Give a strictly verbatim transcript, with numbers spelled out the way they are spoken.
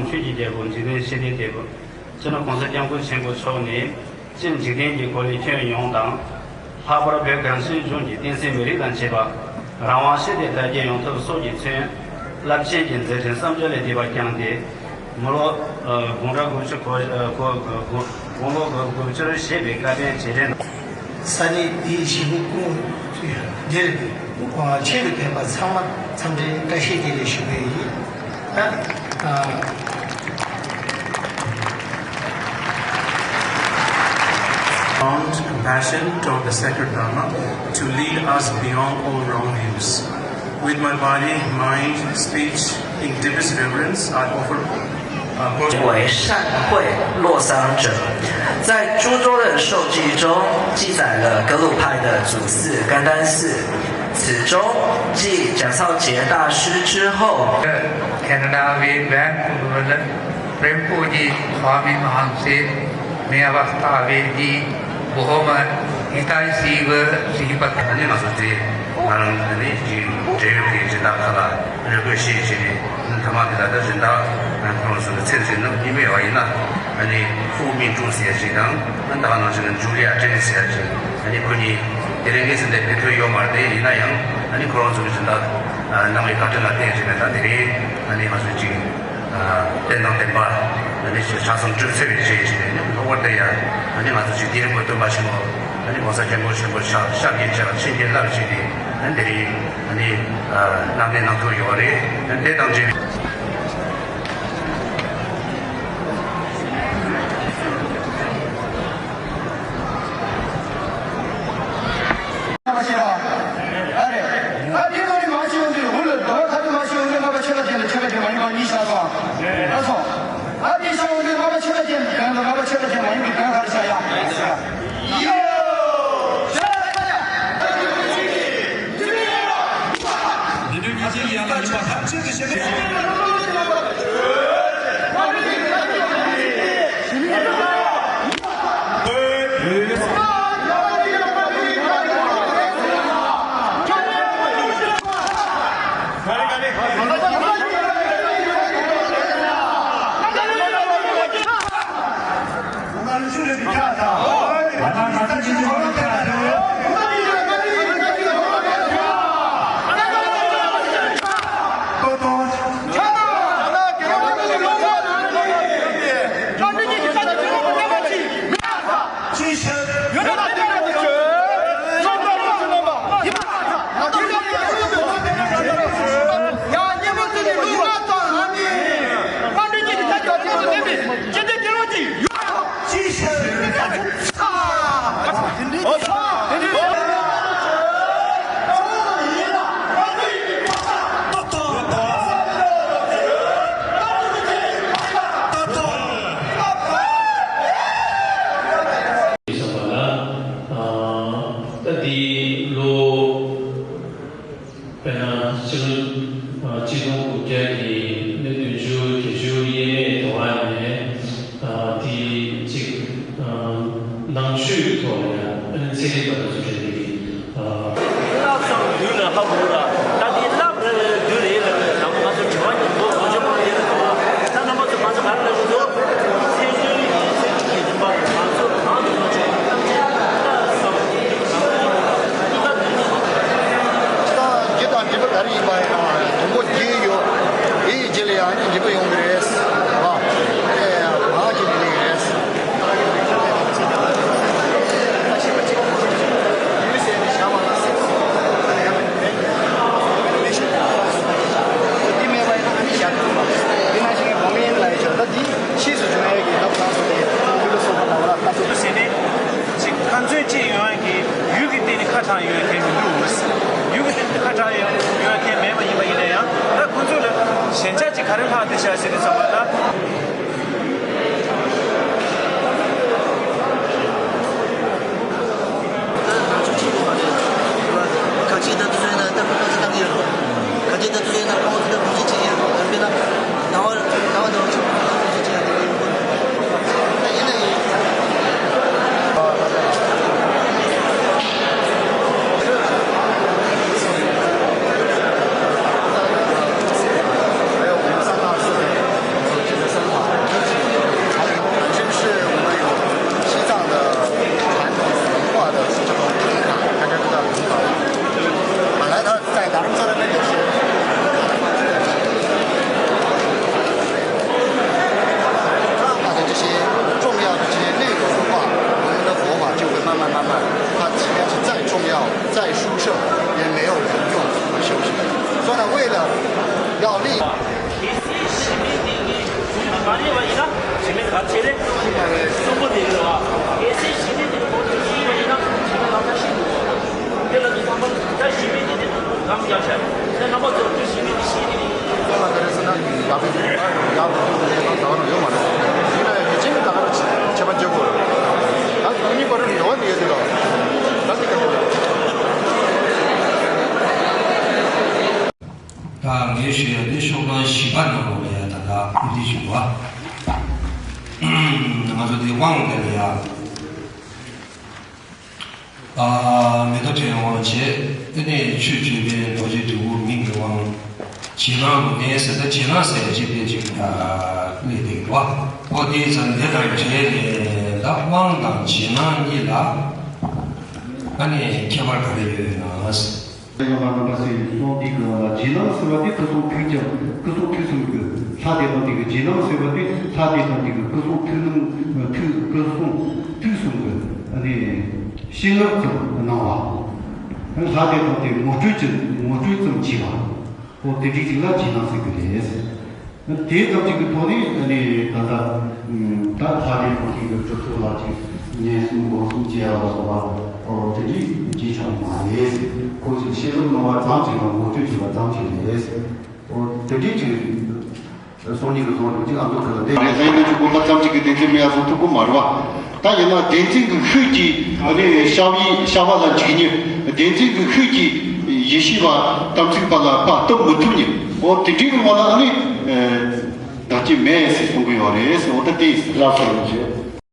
ཆོས་ཀྱི་རྒྱལ་པོ་འཇིག་རྟེན་ཞི་བདེའི་རྒྱལ་པོ་སྤྱི་ནོར་༸གོང་ས་༸སྐྱབས་མགོན་ཆེན་པོ་མཆོག་ནས། སྤྱིར་འཇིག་རྟེན་གྱི་འཁོར་ལོའི་ཁྱོན་ཡོངས་དང་། ལྷག་པར་བོད་གངས་ཅན་ལྗོངས་ཀྱི་བསྟན་སྲིད་མི་རིགས་དང་བཅས་པ་རང་དབང་ཞི་བདེ་དར་རྒྱས་ཡོང་ཐབས་སོགས་ཀྱི་མཚོན་རླབས་ཆེན་གྱི་མཛད་འཕྲིན་བསམ་བརྗོད་ལས་འདས་པ་བསྐྱངས་ཏེ། མི་ལོ་དགུང་གྲངས་དགུ་བཅུ་གོ་དགུང་ལོ་དགུ་བཅུ་བཞེས་པའི་བཀའ་དྲིན་རྗེས་དྲན། ས་གནས་འདིའི་གཞིས་ལུས་ཁོངས་འདིར་ཆེད་དུ་ཕེབས་པ་ཚང་མ་འཚམས་འདྲིའི་བཀྲ་ཤིས་བདེ་ལེགས་ཞུ་གི་ཡིན། ད་Profound compassion toward the sacred Dharma to lead us beyond all wrong views. With my body, mind, speech, in deepest reverence, I offer uh, 为善慧洛桑者，在诸多的授记中记载了格鲁派的祖寺甘丹寺，此中继蒋绍杰大师之后， කැනඩාවේ බැංකුවල ප්‍රේම්පූජී ස්වාමීන් වහන්සේ මේ අවස්ථාවේදී බොහොම හිතයිසීව සිහිපත් අනේ මසුති අනන් අනේ ජී ජේයෝ කේ ජින්දා ཁ་ལ་རེ་གོ་ཤེས་ཅི་ནི་ཐ་མ་དེ་ལ་ད་ཇི་འདྲ་ཁོང་ཚོ་ཚེ་ཚེ་ནང་ཉི་མའི་བ་ཡིན་ན་ཨ་ནི་ཧྥུ་མིན་ཀྲུང་ཟེར་ཞིག་དང་ཨ་ད་ག་ནང་བཞིན་ཇུ་ལི་ཡ་ཀྲེན་ཟེར་ཞིག་ཨ་ནི་ཁོ་གཉིས་དེ་རིང་གི་ཟིན་ཏེ་བེད་སྤྱོད་ཡོད་མ་རེད། ཡིན་ན་ཡང་ཨ་ནི་ཁོ་རང་ཚོ་གི་ཇི་འདྲ་ནང་བའི་བཀའ་དྲིན་ལ་བརྟེན་ཞིག་ནས་ད་དེ་རིང་ཨ་ནི་ང་ཚོ་གཅིག་བསྟན་དང་ལྡན་པ་ཨ་ནི་ཆ་ཚང་གྲུབ་ཚེ་བའི་རྗེས་ཞིག་ནས་ཨ་ནི་གློ་བུར་དུ་ཡང་ཨ་ནི་ང་ཚོ་གཅིག་དེ་རིང་གི་སྟོན་པ་ཆེན་མོ་ཨ་ནི་༸གོང་ས་༸སྐྱབས་མགོན་ཆེན་པོ་མཆོག་ཤཱཀྱའི་ཆེ་བ་མཁྱེན་ཅིང་བརླབས་ཞིག་ནས་ཨ་ནི་དེ་རིང་ཨ་ནི་གནང་གནང་ཐུབ་ཡོད་རེད། དེ་དང་འབྲེལ་བའི། མ་རེད་བ་ཡིན་ན་ཞི་མི་ག་ཚེ་རེད། གསུམ་པོ་དེ་རེད་བ། གལ་སྲིད་ཞི་མི་དེ་ཁོང་ཚོ་ཤི་བ་ཡིན་ན་ཞི་མི་ལ་ད་ཤི་འདུག་བ། དེ་ལ་དུ་ཐམ་པ་ད་ཞི་མི་དེ་དེ་ལམ་རྒྱག་བྱ། དེ་རྣམ་པ་ཚོ་དུ་ཞི་མི་དེ་ཤི་དེ་རེད། ཚོ་ལ་ག་རེ་ཟེར་ན་ཡག་པོ་ཡག་པོ་ཡག་པོ་ཡོད་མ་རེད། ཡིན་ན་ཡང་ཡིད་ཆེས་ཀྱི་ད་ག་རེ་བྱེད་པ་བྱེད་དགོས་རེད། ད་དུ་གཉིས་པ་རེད་ཡོད་དེ་ཡོད་དེ་རོ། ད་དེ་ག་རེ་རེད། ད་ངས་ཞུ་ཡ་འདི་ཤོག་གྲངས་བཞི་པ་ནང་ལོགས་ལ་ཡ་ད་ལྟ་འདི་ཞུ་བ། ང་ཚོ་འདི་དབང་དེ་ལ་ཡ། ཨ་མེ་ཏོག་ཕྲེང་དབང་བྱས། དེ་ནས་ཆོས་སྤྱོད་པའི་རྡོ་རྗེ་དྲིལ་བུ་མིང་གི་དབང་། རྗེས་གནང་ལུང་བསྟན་ཟེར། ད་རྗེས་གནང་ཟེར་ཅིག་དེ་ཅིག་སླེབས་བསྡད་འདུག་བ། ཨོ་དེ་ཙམ་འདི་དང་འབྲེལ་ནས་ད་དབང་དང་རྗེས་གནང་གཉིས་ལ་ཨ་ནི་ཁྱད་པར་ག་རེ་ཡོད་ན། ཡང་ལ་རྣམ་པ་ཚོས་གསུངས་དེ་གི་བ་ལ་རྗེས་གནང་ཟེར་བ་དེ་སྐུ་གསུང་ཐུགས་ཀྱང་སྐུ་གསུང་ཐུགས་གསུམ་གྱི་ལྷ་དེ་དང་དེ་གི་རྗེས་གནང་ཟེར་བ་དེ་ལྷ་དེ་དང་དེ་གི་སྐུ་གསུང་ཐུགས་རྣམ་ཐུགས་སྐུ་གསུང་ཐུགས་གསུམ་གྱི་ཨ་ནི་བྱིན་རླབས་ཙམ་གནང་བ། ལྷ་དེ་དང་དེ་ངོ་སྤྲོད་ཀྱི་ངོ་སྤྲོད་ཙམ་བྱས་པ། ཨོ་དེ་འདྲའི་ཅིག་ལ་རྗེས་གནང་ཟེར་གི་རེད། དེ་ཙམ་ཅིག་གི་ཐོག་ནས་ཨ་ནི་ད་ལྟ་ད་ལྷ་དེ་དང་དེ་གི་གྲུབ་ཐོབ་ལ་ཅིག་ཉན་གསུམ་སྒོམ་གསུམ་བྱེད་ཡ་ལ་སོགས་པ་ཨོ་དེ་འདྲའི་རྗེས་ཆགས་མ་རེད། ཁོ་ཚོས་བཤད་ལུགས་གནང་བ་ཙམ་ཅིག་དང་ངོ་སྤྲོད་བྱས་པ་ཙམ་ཅིག་རེད། ཨོ་དེ་འདྲའི་ཅིག་སོང་ཉིན་གི་སོང་ཅིག་ཨ་མདོ་ཁ་ལ་བསྡད་རེད། ལྷན་ཡུལ་གྱི་དགོན་པ་ཙམ་ཅིག་གི་བདེན་འཛིན་མེད་ཡ་བཟོ་ཐུབ་ཀྱི་མ་རེད་བ། ད་ཡིན་ན་བདེན་འཛིན་གྱི་ཤུགས་ཀྱིས་ཨ་ནི་བཤད་པའི་བཤད་པ་ལ་འཇིགས་ཉེན། བདེན་འཛིན་གྱི་ཤུགས་ཀྱིས་ཡེ་ཤེས་པ་དམ་ཚིག་པ་ལ་དཔའ་སྟོབས་མི་ཐུབ་ཉེན། འོ་དེ་འདྲའི་གི་ངོ་ལ་ཨ་ནི་བདག་གཅེས་མེད་ཟེར་གསུང་གི་ཡོད་རེད་ཟེར། འོ་ད་དེ་ལབ་སོང་ཞེས་